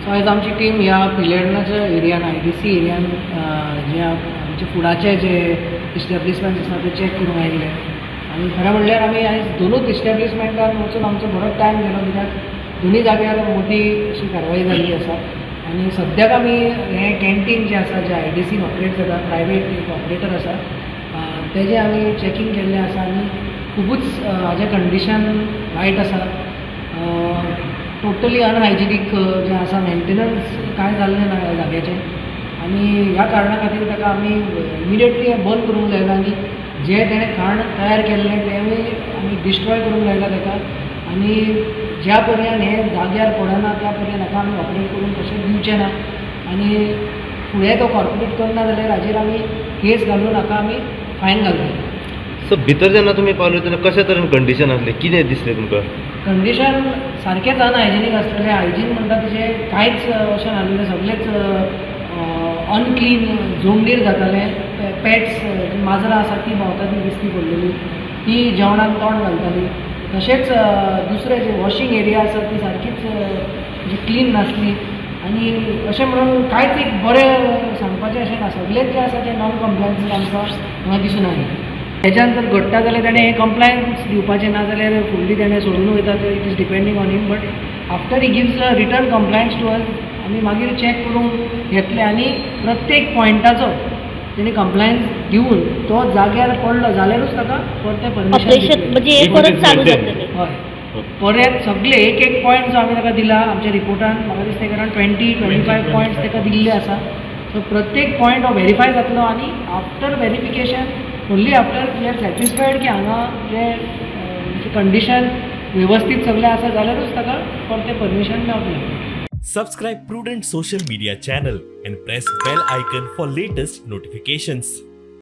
So आयज आमची team ह्या पिलेर्नाच्या एरियान, IDC एरियान जे आमचे फुडाचे जे इस्टॅब्लिशमेंट्स आसा ते चॅक करूंक आयिल्ले. आनी खरें म्हणल्यार आमी आयज दोनूच इस्टॅब्लिशमेंटान वचून आमचो बरो टायम गेलो, कित्याक दोनूय जाग्यार मोठी अशी कारवाई जाल्ली आसा. आनी सद्याक आमी हें कॅन्टीन जें आसा, जें IDCन ऑपरेट जाता, प्रायवेट एक ऑपरेटर आसा, तेजें आमी चॅकींग केल्लें आसा आनी खुबूच हाजें कंडिशन वायट आसा. टोटली अनहायजिनीक जें आसा, मेंटेनन्स कांय जाल्लें ना ह्या जाग्याचें. आनी ह्या कारणा खातीर ताका आमी इमिडिएटली बंद करूंक लायलां आनी जें तेणें खाण तयार केल्लें तें आमी डिस्ट्रॉय करूंक लायलां ताका. आनी ज्या पर्यंत हें जाग्यार पडना त्या पर्यंत हाका आमी ऑपरेट करूंक कशें दिवचें ना. आनी फुडें तो कॉर्पोरेट करना जाल्यार हाजेर आमी केस घालून हाका आमी फायन घालतले. सो भितर जेन्ना तुमी पावले तेन्ना कशे तरेन कंडिशन आसलें, कितें दिसलें तुमकां? कंडिशन सारकेंच अनहायजिनीक आसलेलें. हायजीन म्हणटा तशें कांयच अशें नासलें, सगळेंच अनक्लीन, जोंडीर जातालें. पेट्स माजरां आसा ती भोंवता ती दिसती पडलेली, ती जेवणाक तोंड घालताली. तशेंच दुसरें जे वॉशींग एरिया आसा ती सारकीच जी क्लीन नासली. आनी अशें म्हणून कांयच एक बरें सांगपाचें अशें ना, सगळेंच जें आसा तें नॉन कंप्लायन्स आमकां हांगा दिसून आयलें. तेज्यान जर घडटा जाल्यार तेणें हें कंप्लायन्स दिवपाचें, ना जाल्यार फुडली तेणें सोडून वयता. It is depending on him, but after he gives a written compliance to us, आमी मागीर चॅक करूंक घेतले आनी प्रत्येक पॉयंटाचो तेणी कंप्लायन्स दिवन तो जाग्यार पडलो जाल्यारूच ताका परतें परमिशन. हय, परत सगळे एक एक पॉयंट जो आमी ताका दिला आमच्या रिपोर्टान, म्हाका दिसता कारण 20-25 पॉयंट्स ताका दिल्ले आसा. सो प्रत्येक पॉयंट हो व्हेरीफाय जातलो आनी after verification, only after we are satisfied की हांगा जे कंडिशन वेवस्थीत सगळें आसा जाल्यारूच ताका परतें परमिशन मेळटलें. Subscribe Prudent Social Media channel and press bell icon for latest notifications.